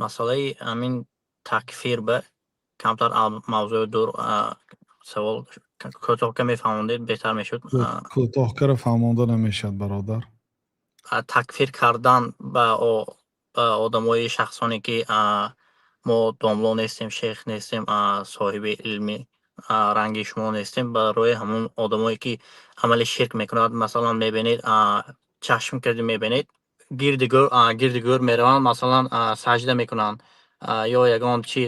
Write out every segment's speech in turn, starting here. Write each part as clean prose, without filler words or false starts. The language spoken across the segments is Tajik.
Масъалаи ҳамин такфир ба камтар мавзӯи дур, савол кӯтоҳ мефаҳмондед, беҳтар мешуд. Кӯтоҳ кара фаҳмонда намешавад, бародар. Такфир кардан ба одамои шахсоне, ки мо домло нестем, шейх нестем, соҳиби илми ранги шумо нестем, барои ҳамон одамое, ки амали ширк мекунад, масалан, мебинед, чашм карди мебинед, гирди гӯр мераванд, масалан, саҷда мекунанд ё ягон чи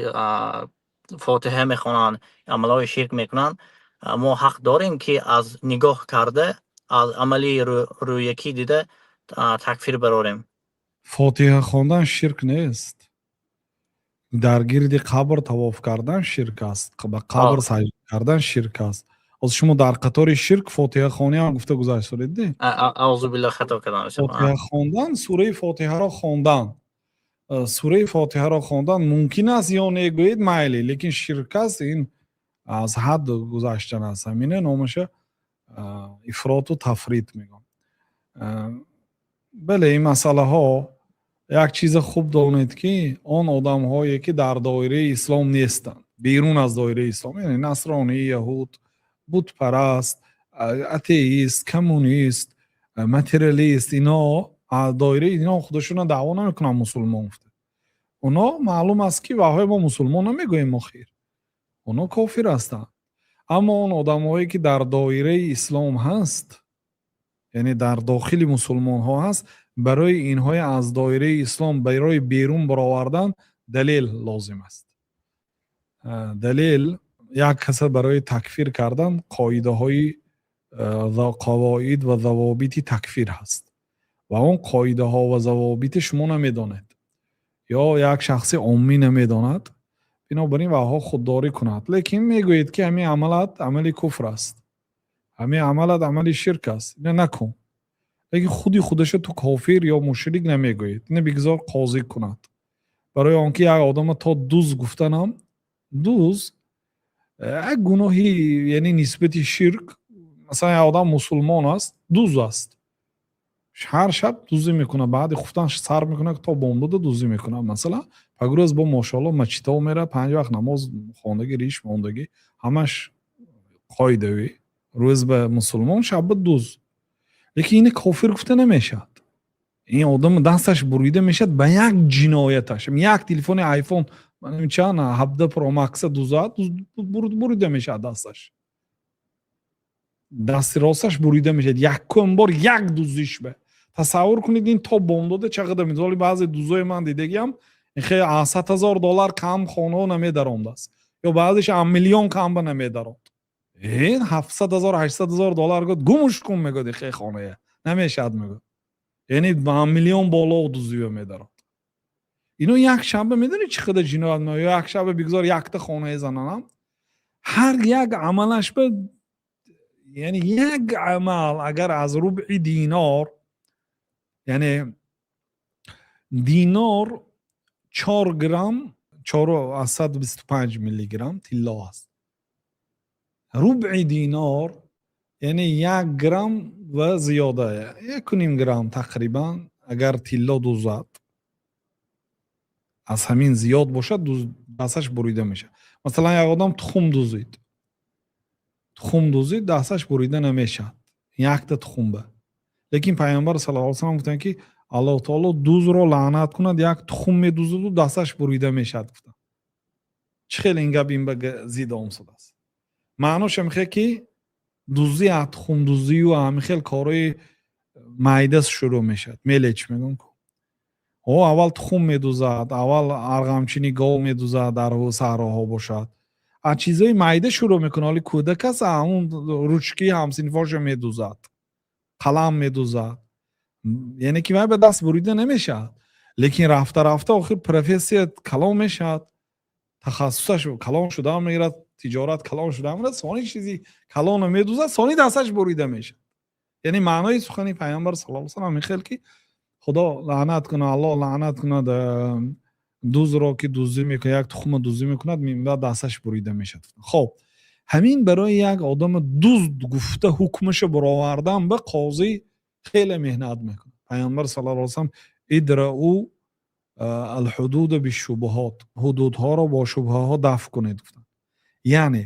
фотиҳа мехонанд, амалҳои ширк мекунанд, мо ҳақ дорем, ки аз нигоҳ карда, аз амали рӯякӣ дида такфир барорем? Фотиҳа хондан ширк нест. Дар гирди қабр тавоф кардан ширк аст, ба қабр саҷда кардан ширк аст. Ҳозир шумо дар қатори ширк фотиҳахониам гуфта гузаштед. Аузубилла, хато кардам. Фотиҳа хондан, сураи Фотиҳаро хондан, сураи Фотиҳаро хондан мумкин аст ё не, гӯед, майли, лекин ширк аст, ин аз ҳад гузаштан аст. Ҳамина номаша ифроту тафрит мегӯям. Бале, ин масъалаҳо, як чиза хуб донед, ки он одамҳое, ки дар доираи ислом нестанд, берун аз доираи ислом, яъне насронӣ, яҳуд, бутпараст, атеист, коммунист, материалист, ино доираи ино худашона даъво намекунанд мусулмон гуфта. Оно маълум аст, ки ваҳои мо мусулмон намегӯем, охир оно кофир ҳастанд. Аммо он одамҳое, ки дар доираи ислом ҳаст, яъне дар дохили мусулмонҳо ҳаст, барои инҳои аз доираи ислом барои берун баровардан далел лозим аст. Далел, як каса барои такфир кардан қоидаҳои, қавоид ва завобити такфир ҳаст ва он қоидаҳо ва завобити шумо намедонед ё як шахси оммӣ намедонад. Бинобар ин ваҳо худдорӣ кунад, лекин мегӯед, ки ҳамин амалат амали куфр аст, ҳамин амалат амали ширк аст, ина накун. Лекин худи худаша ту кофир ё мушрик намегӯед, ина бигзор қозӣ кунад. Барои он ки як одама то дуз гуфтанам, дуз як гуноҳи, яъне нисбати ширк, масалан, як одам мусулмон аст, дуз аст, ҳар шаб дуздӣ мекунад, баъди хуфтан сар мекунад, то бомдода дуздӣ мекунад, масалан. Пагрӯз бо, мошоалло, мачитҳо меравад, панҷ вақт намоз хондагӣ, риш мондагӣ, ҳамаш қоидавӣ, рӯз ба мусулмон, шаб ба дуз. Лекин ина кофир гуфта намешавад. Ин одам дасташ бурида мешавад ба як ҷинояташ. Як телефони Айфон чанд, 17 Про Макса дузад, бурида мешавад дасташ, дасти росташ бурида мешавад якум бор як дуздиш. Ба тасаввур кунед, ин то бомдода чақадар мисоли баъзе дузои ман дидагиам, хеле 100 000 доллар кам хонаҳо намедаромдааст ё баъзеш миллион камба намедарод. 700 000, 800 000 доллар гӯд, гумуш кун, мегӯд, хе хоная намешавад, мегӯд. Яъне ба миллион боло дуздиё медарод. Ино як шаба медонӣ чӣ қадар ҷиноят? Ё як шаба бигзор якта хонаи зананам, ҳар як амалаш ба, яъне як амал агар аз рубъи динор, яъне динор 4 грамм, 4,125 миллиграмм тилло аст. Рубъи динор, яъне 1 грамм ва зиёда, 1,5 грамм тақрибан агар тилло дузад, аз ҳамин зиёд бошад, дасташ бурида мешавад. Масалан, як одам тухм дузид, тухм дузид, дасташ бурида намешавад якта тухмба. Лекин Пайғамбар саллаллоҳу алайҳи васаллам гуфтанд, ки Аллоҳ таоло дузро лаънат кунад, як тухм медузаду дасташ бурида мешавад, гуфтанд. Чӣ хел ин гап ин ба зид омсудааст? Маънош ҳамихел, ки дуздӣ аз тухмдуздию ҳамин хел корҳои майда шурӯъ мешавад. Мелочь мегӯм ку, о аввал тухм медузад, аввал арғамчини гов медузад, дар саҳроҳо бошад, аз чизҳои майда шурӯъ мекунад. Ҳоли кӯдак аст, ҳамун ручкаи ҳамсинфоша медузад, қалам медузад, яъне ки вай ба даст бурида намешавад. Лекин рафта рафта охир профессия калон мешавад, тахассусаш калон шуда мегирад, тиҷорат калон шуда мегирад, сони чизи калоно медузад, сони дасташ бурида мешавад. Яъне маънои сухани Пайғамбар саллаллоҳу алайҳи васаллам ин хел, ки Худо лаънат кунад, Аллоҳ лаънат кунад дузро, ки дуздӣ мекунад, як тухма дуздӣ мекунад, баъд дасташ бурида мешавад. Хоб, ҳамин барои як одами дузд гуфта ҳукмашо баровардан ба қозӣ хеле меҳнат мекунад. Пайғамбар саллаллоҳу алайҳи васаллам идрау الحدود بالشبهات, ҳудудҳоро бо шубҳаҳо дафъ кунед, гуфтанд. Яъне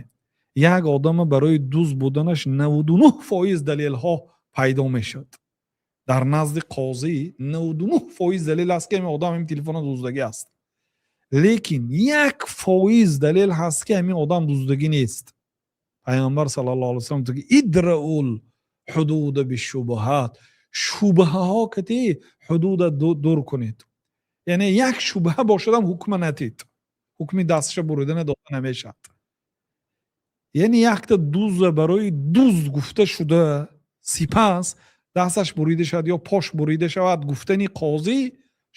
як одама барои дузд буданаш 99% далелҳо пайдо мешавад. Дар назди қозӣ 99% далел аст, ки ҳамин одам ҳамин телефона дуздагӣ аст, лекин 1% далел ҳаст, ки ҳамин одам дуздагӣ нест. Пайғамбар саллаллоҳу алайҳи васаллам: ادرءوا الحدود بالشبهات, шубҳаҳо кати ҳудуда дур кунед. Яъне як шубҳа бошадам, ҳукма натид, ҳукми дасташа буридана дода намешавад. Яъне якта дузда барои дузд гуфта шуда, сипас дасташ бурида шавад ё пош бурида шавад, гуфтани қозӣ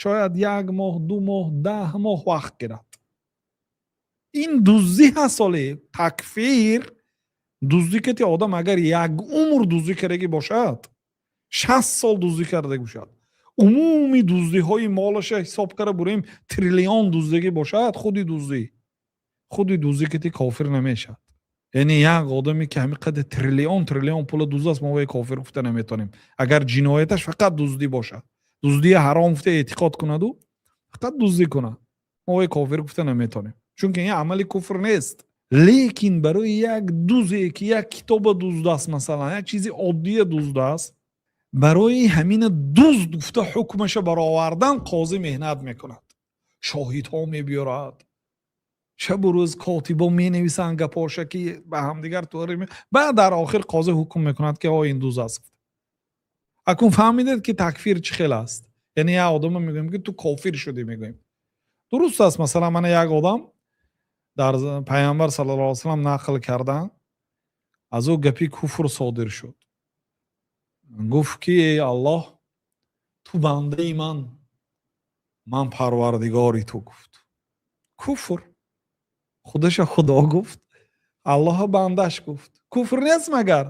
шояд як моҳ, 2 моҳ, 10 моҳ вақт гирад. Ин дуздӣ ҳаст. Оле такфир дуздӣ кати одам агар як умр дуздӣ кардагӣ бошад, 60 сол дуздӣ карда бошад, умуми дуздиҳои молаша ҳисоб карда бурем, триллион дуздагӣ бошад, худи дуздӣ кати кофир намешавад. Яъне як одаме, ки ҳамин қадр триллион триллион пула дузд аст, мо вай кофир гуфта наметонем, агар ҷинояташ фақат дуздӣ бошад, дуздии ҳаром гуфта эътиқод кунаду фақат дуздӣ кунад, мо вай кофир гуфта наметонем, чунки ин амали куфр нест. Лекин барои як дузе, ки як китоба дуздааст, масалан, як чизи оддия дуздааст, барои ҳамина дузд гуфта ҳукмаша баровардан қозӣ меҳнат мекунад, шоҳидҳо мебиёрад, шабу рӯз котибо менависанд гапоша, ки ба ҳамдигар туғри. Баъд дар охир қозӣ ҳукм мекунад, ки о, ин дуз аст. Акун фаҳмидед, ки такфир чӣ хел аст? Яъне як одама мегӯем, ки ту кофир шудӣ, мегӯем, дуруст аст. Масалан, мана як одам дар Пайғамбар саллаллоҳу алайҳи васаллам нақл карданд, аз ӯ гапи куфр содир шуд. Гуфт, ки эй Аллоҳ, ту бандаи ман, ман парвардигори ту, гуфт. Куфр. Худаша Худо гуфт, Аллоҳа бандаш гуфт. Куфр нест магар?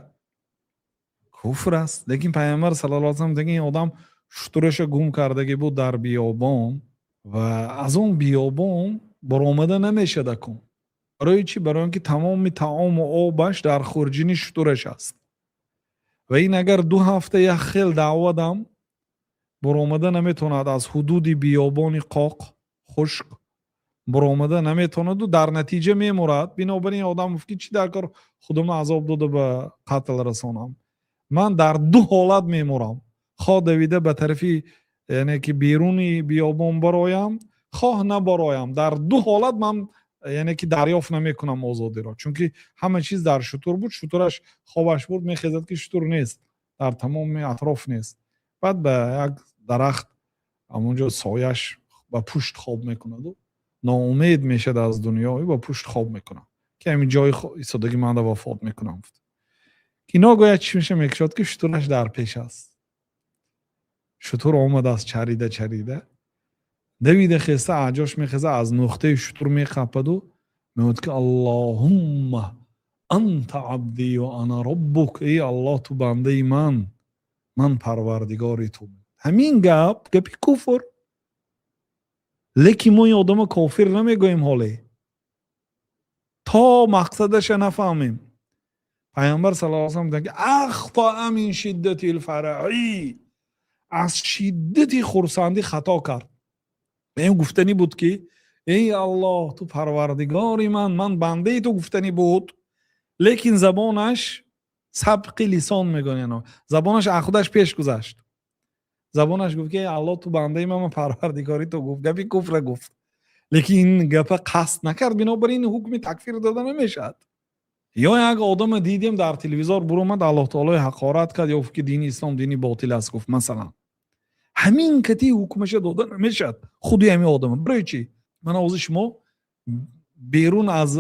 Куфр аст. Лекин Пайғамбар саллаллоҳу алайҳи васаллам деги ин одам шутураша гум кардагӣ буд дар биёбон ва аз он биёбон баромада намешад. Акун барои чӣ? Барои он ки тамоми таому обаш дар хурҷини шутураш аст ва ин агар 2 ҳафта як хел даъвадам, баромада наметавонад, аз ҳудуди биёбони қоқ хушк баромада наметавонаду дар натиҷа мемурад. Бинобар ин одам гуфт, ки чӣ дар кор худамро азоб дода ба қатл расонам? Ман дар ду ҳолат мемурам: хоҳ давида ба тарафи, яъне ки беруни биёбон бароям, хоҳ набароям. Дар ду ҳолат ман, яъне ки, дарёфт намекунам озодиро, чунки ҳама чиз дар шутур буд. Шутураш хобаш бурд, мехезад, ки шутур нест, дар тамоми атроф нест. Баъд ба як дарахт ҳамонҷо сояш ба пушт хоб мекунаду ноумед мешад аз дунё, ба пушт хоб мекунад, ки ҳамин ҷои истодагӣ манда вафот мекунам. Ки ногоҳ чишмаша мекушод, ки шутураш дар пеш аст. Шутур омадааст, чарида чарида, давида хеста, аҷош мехеза, аз нуқтаи шутур меқападу мегӯяд, ки اللهم أنت عبدي وأنا ربك, эй Аллоҳ, ту бандаи ман, ман парвардигори ту. Ҳамин гап гапи куфр, лекин мо ин одама кофир намегӯем ҳоле, то мақсадаша нафаҳмем. Пайғамбар саллаллоҳу алайҳи васаллам гуфтанд, ки أخطأ من شدة الفرح, аз шиддати хурсандӣ хато кард. Ин гуфтанӣ буд, ки эй Аллоҳ, ту парвардигори ман, ман бандаи ту, гуфтанӣ буд, лекин забонаш سبق لسان мегӯянд, забонаш аз худаш пеш гузашт. Забонаш гуфт, ки эй Аллоҳ, ту бандаи ман, ман парвардигори ту, гуфт, гапи куфра гуфт, лекин ин гапа қасд накард. Бинобар ин ҳукми такфир дода намешавад. Ё як одама дидем, дар телевизор буромад, Аллоҳ таолои ҳақорат кард ё гуфт, ки дини ислом дини ботил аст, гуфт, масалан, ҳамин кати ҳукмаша дода намешавад худи ҳамин одама. Барои чӣ? Мана ҳозир шумо берун аз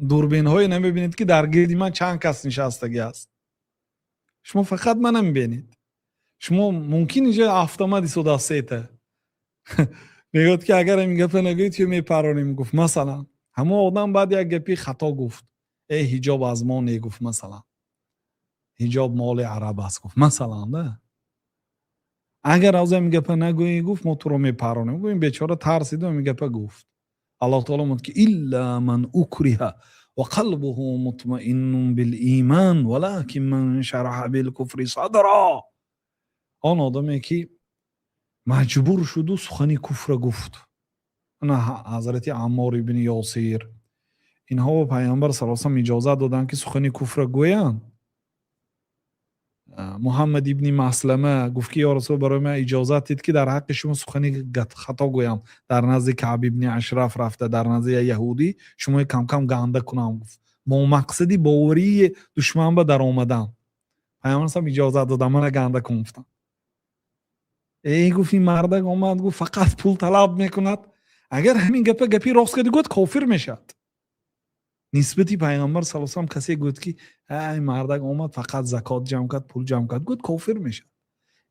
дурбинҳое намебинед, ки дар гирди ман чанд кас нишастагӣ аст. Шумо фақат мана мебинед. Шумо мумкин инҷа автомат истодааст, сета мегӯяд, ки агар ҳамин гапа нагӯед, ту мепаронем, гуфт, масалан. Ҳамон одам баъд як гапи хато гуфт: э, ҳиҷоб аз мо не, гуфт, масалан, ҳиҷоб моли араб аст, гуфт, масалан. Да агар аз ҳамин гапа нагӯӣ, гуфт, мо туро мепаронем. Гӯем, бечора тарсиду ҳамин гапа гуфт. Аллоҳ таоло мегӯяд, ки إلا من أكره وقلبه مطمئن بالإيمان ولكن من شرح بالكفر صدرا. Он одаме, ки Маҷбур шуду сухани куфра гуфт. Ана ҳазрати Аммор ибни Ёсир, инҳо ба Пайғамбар са салам иҷозат доданд, ки сухани куфра гӯянд. Муҳаммад ибни Маслама гуфт, ки ё Расул, барои ман иҷозат дид, ки дар ҳаққи шумо сухани хато гӯям. Дар назди Каъб ибни Ашраф рафта, дар назди як яҳудӣ шумои камкам ганда кунам, гуфт, бо мақсади боварии душман ба даромадан. Пайғамбар салам иҷозат додам, мана ганда кун, гуфтам. Эй, гуфт, ин мардак омад, гуфт, фақат пул талаб мекунад. Агар ҳамин гапа гапи рост карди, гӯяд, кофир мешавад. Нисбати Пайғамбар са салам касе гӯяд, ки ай мардак омад, фақат закот ҷамъ кард, пул ҷамъ кард, гӯяд, кофир мешавад.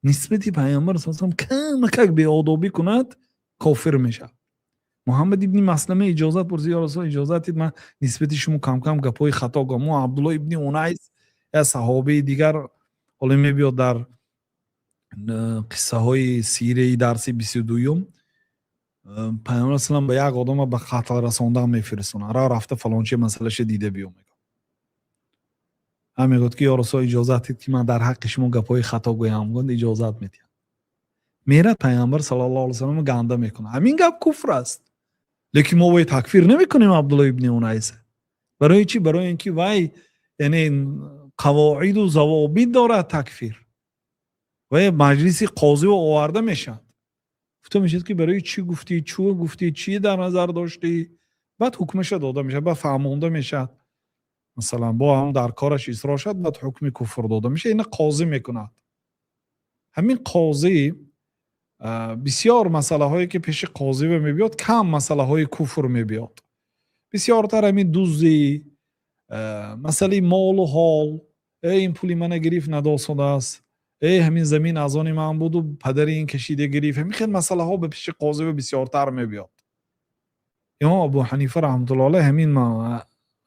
Нисбати Пайғамбар са салам камакак беодобӣ кунад, кофир мешавад. Муҳаммад ибни Маслама иҷозат пурсид: ё Расул, иҷозат дид, ман нисбати шумо камкам гапҳои хато гӯям. Мо Абдулло ибни Унайс, як саҳобаи дигар, ҳоло мебиёд дар қиссаҳои сираи дарси 22-юм. Пайғамбар салам ба як одама ба қатл расондан мефиристонад: ра, рафта фалончи масъалаша дида биё, мегӯяд. Ҳа, мегӯяд, ки ё Расул, иҷозат дид, ки ман дар ҳаққи шумо гапҳои хато гӯям. Гӯяд, иҷозат медиҳам. Мерад, Пайғамбар саллаллоҳу алайҳи васалам ганда мекунад. Ҳамин гап куфр аст, лекин мо вай такфир намекунем, Абдулло ибни Унайса. Барои чӣ? Барои ин ки вай, яъне, қавоиду завобит дорад такфир. Вай маҷлиси қозио оварда мешавад, гуфта мешавад, ки барои чӣ гуфтӣ, чӯ гуфтӣ, чӣ дар назар доштӣ. Баъд ҳукмаша дода мешавад, баъд фаҳмонда мешавад. Масалан, бо ҳам дар кораш исрор шавад, баъд ҳукми куфр дода мешавад. Ина қозӣ мекунад. Ҳамин қозӣ, бисёр масъалаҳое, ки пеши қозӣ мебиёд, кам масъалаҳои куфр мебиёд. Бисёртар ҳамин дуздӣ, масъалаи молу ҳол: э, ин пули мана гирифт, надосодааст, э, ҳамин замин аз они ман буду падари ин кашида гирифт. Ҳамин хел масъалаҳо ба пеши қозӣ бисёртар мебиёд. Имом Абу Ҳанифа раҳматуллоҳ алайҳ ҳамин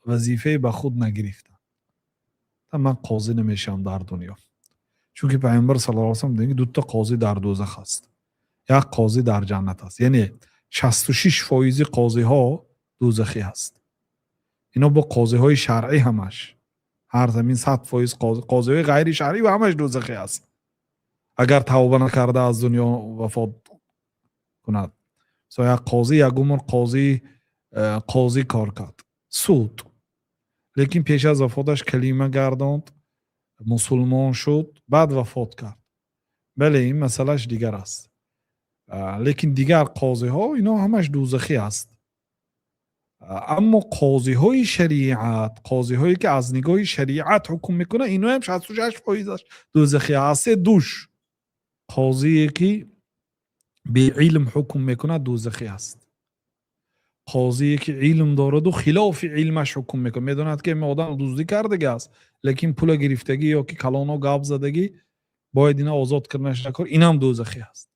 вазифае ба худ нагирифтанд: ман қозӣ намешавам дар дунё. Чунки Пайғамбар саллаллоҳу алайҳи васаллам мегӯяд, дута қозӣ дар дӯзах аст, як қозӣ дар ҷаннат аст. Яъне 66 фоизи қозиҳо дӯзахӣ ҳаст. Ино бо қозиҳои шаръӣ ҳамаш, ҳар замин 100% қозиҳои ғайри шаръӣ ва ҳамаш дӯзахӣ аст, агар тавба накарда аз дунё вафот кунад. Мисол, як қозӣ як умр қозӣ кор кард, суд, лекин пеш аз вафоташ калима гардонд, мусулмон шуд, баъд вафот кард. Бале, ин масъалаш дигар аст. Лекин дигар қозиҳо, ино ҳамаш дӯзахӣ аст. Аммо қозиҳои шариат, қозиҳое, ки аз нигоҳи шариат ҳукм мекунанд, иноям 66 фоизаш дӯзахӣ аст. Се душ қозие, ки беилм ҳукм мекунад, дӯзахӣ аст. Қозие, ки илм дораду хилофи илмаш ҳукм мекунад, медонад, ки ин одам дуздӣ кардагӣ аст, лекин пула гирифтагӣ ё ки калоно гап задагӣ, бояд ина озод карданаш накор, инам дӯзахӣ аст.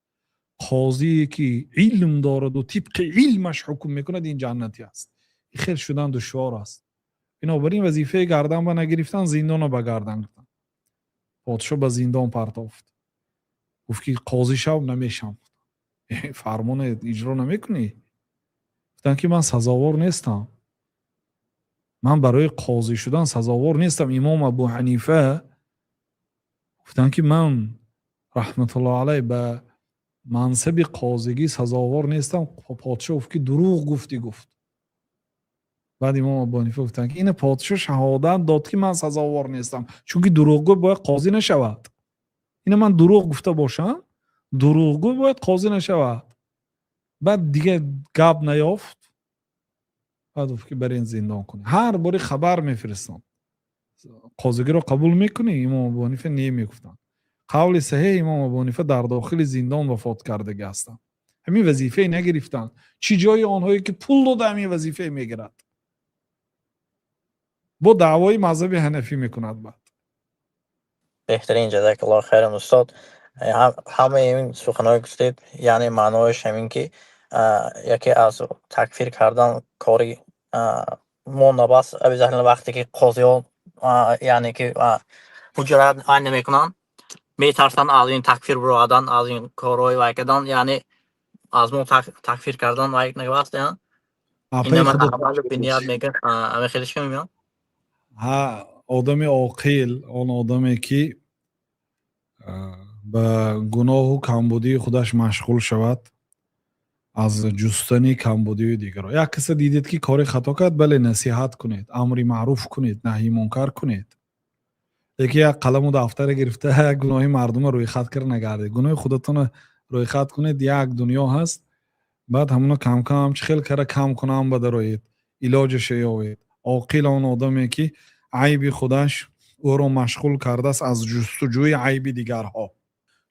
Қозие, ки илм дораду тибқи илмаш ҳукм мекунад, ин ҷаннатӣ аст. Хел шудан душвор аст. Бинобар ин вазифаи гардан ба нагирифтан, зиндона ба гардан гирифтан. Подшоҳ ба зиндон партофт, гуфт, ки қозӣ шав. Намешам. Фармоне иҷро намекунӣ? Гуфтанд, ки ман сазовор нестам, ман барои қозӣ шудан сазовор нестам. Имом Абу Ҳанифа гуфтанд, ки ман раҳматуллоҳ алайҳ ба мансаби қозигӣ сазовор нестам. Подшоҳ гуфт, ки дурӯғ гуфтӣ, гуфт. Баъд имом Абу Ҳанифа гуфтанд, ки ина подшоҳ шаҳодат дод, ки ман сазовор нестам, чунки дурӯғгӯ бояд қозӣ нашавад. Ина ман дурӯғ гуфта бошам, дурӯғгӯ бояд қозӣ нашавад. Баъд дигар гап наёфт. Баъд гуфт, ки барен зиндон кунӣ. Ҳар боре хабар мефиристон: қозигиро қабул мекунӣ? Имом Абу Ҳанифа не мегуфтанд. Қавли саҳеҳ, имом Абу Ҳанифа дар дохили зиндон вафот кардагӣ ҳастанд. Ҳамин вазифае нагирифтанд. Чӣ ҷои онҳое, ки пул дода, ҳамин вазифае мегирад, бо даъвои мазҳаби ҳанафӣ мекунад баъд. Беҳтарин, ҷазакаллоҳу хайран, устод. Ҳамаи ин суханҳое гуфтед, яъне маънояш ҳамин, ки яке аз такфир кардан кори мо набас обязательно вақте ки қозиҳо, яъне ки ҳуҷрат ай намекунанд, метарсанд аз ин такфир буроадан, аз ин корҳои вай кардан, яъне аз мо такфир кардан вай набаст. Биният мегӯяд, ами хелеш мемиён. Ҳа, одами оқил он одаме, ки Ба гуноҳу камбудии худаш машғул шавад аз ҷустани камбудии дигарро. Як касе дидед, ки кори хато кард, бале, насиҳат кунед, амри маъруф кунед, наҳйи мункар кунед, лекин як қаламу дафтаре гирифта, гуноҳи мардумро рӯйхат карда нагардед. Гуноҳи худатонро рӯйхат кунед, як дунё ҳаст. Баъд ҳамуно камкам чӣ хел кара кам кунам, ба дароед, илоҷаша ёвед. Оқил он одаме, ки айби худаш ӯро машғул кардааст аз ҷустуҷӯи айби дигарҳо.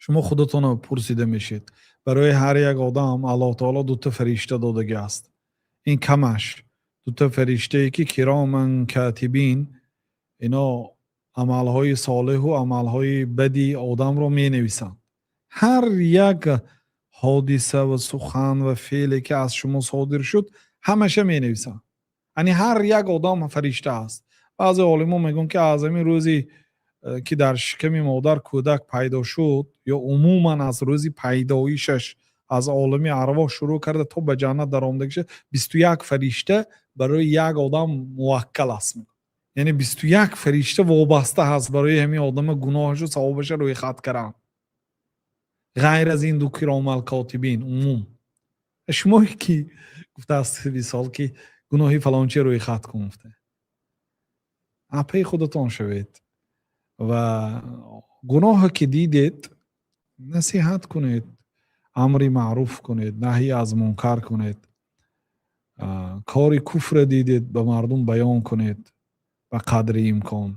Шумо худатонро пурсида мешед. Барои ҳар як одам Аллоҳ таоло дута фаришта додагӣ аст. Ин камаш дута фариштае, ки кироман катибин, ино амалҳои солеҳу амалҳои бади одамро менависанд. Ҳар як ҳодиса ва сухан ва феъле, ки аз шумо содир шуд, ҳамаша менависанд. Яъне ҳар як одам фаришта аст. Баъзе олимон мегӯянд, ки аз ҳамин рӯзи ки дар шиками модар кӯдак пайдо шуд ё умуман аз рӯзи пайдоишаш аз олами арвоҳ шурӯъ карда то ба ҷаннат даромадагиша, 21 фаришта барои як одам муваккал аст. Яъне 21 фаришта вобаста ҳаст барои ҳамин одама гуноҳашу савобаша рӯйхат кардан, ғайр аз ин ду киромал котибин. Умум шумо ки гуфтааст, мисол, ки гуноҳи фалончи рӯйхат кун гуфта, апаи худатон шавед ва гуноҳе ки дидед, насиҳат кунед, амри маъруф кунед, наҳӣ аз мункар кунед. Кори куфре дидед, ба мардум баён кунед ба қадри имкон.